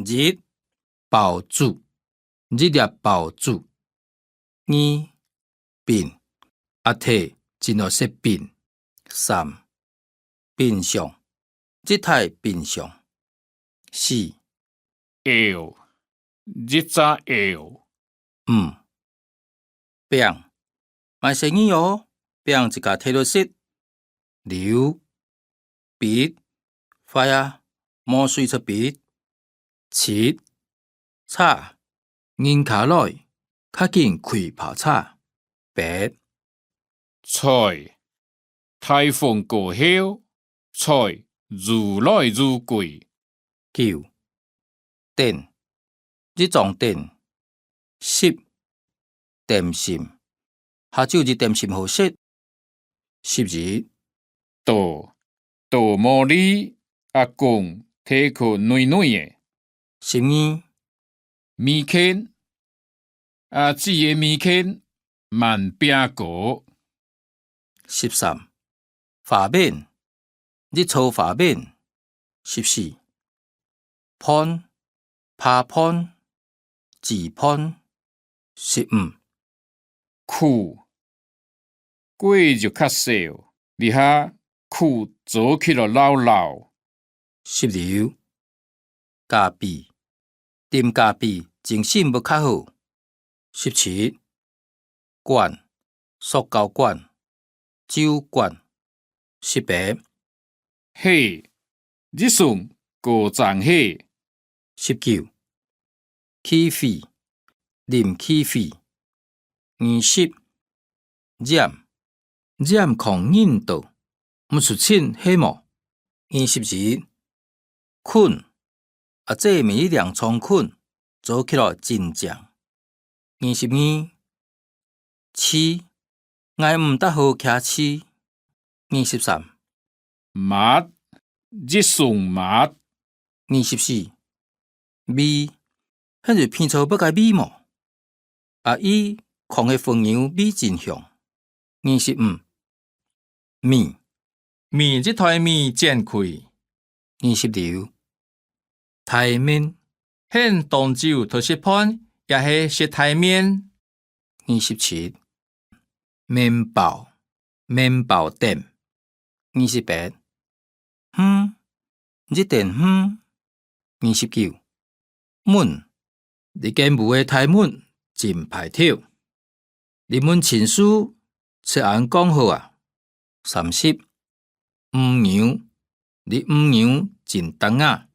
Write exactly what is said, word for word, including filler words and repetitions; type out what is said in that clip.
一、爆竹，一粒爆竹。二、冰，阿弟真愛食冰。三、冰箱，一台冰箱。四、鷂，一隻鷂。五、餅，莫細義哦，餅自家提來食。六、筆，壞啊，無水出筆。七、車，人家來，較緊開跑車。八、菜，大風過後，菜愈來愈貴。九、凳，一張凳。十、點心，下晝有點心好食。十一、刀，刀無利，阿公提去揹揹仔。十二、米粄，阿姊个米粄，滿餅糕。十三、花面，一撮花面。十四、伴，拍伴，紙伴。十五、褲，過著較瘦，這下褲做起來摎摎。十六、咖啡，啉咖啡精神會較好。十七、罐，塑膠罐、酒罐。十八、火，一雙高踭鞋。十九、汽水，啉汽水。二十、染，染囥印度，毋出清係無？二十一、綑，阿姊買一領長綑，做起來真靚。二十二、刺，𠊎毋大好擎刺。二十三、襪，一雙襪。二十四、味，係有鼻著別个味無？阿姨囥个粉油味真香。二十五、麵，麵一台麵煎開。二十六、大麵，係當晝討食飯，也係食大麵。二十七、麵包，麵包店。二十八、園，一垤園。二十九、門，這間屋个大門真排頭。這門親事，就恁講好啊。三十、牛牛，這牛牛真得雅。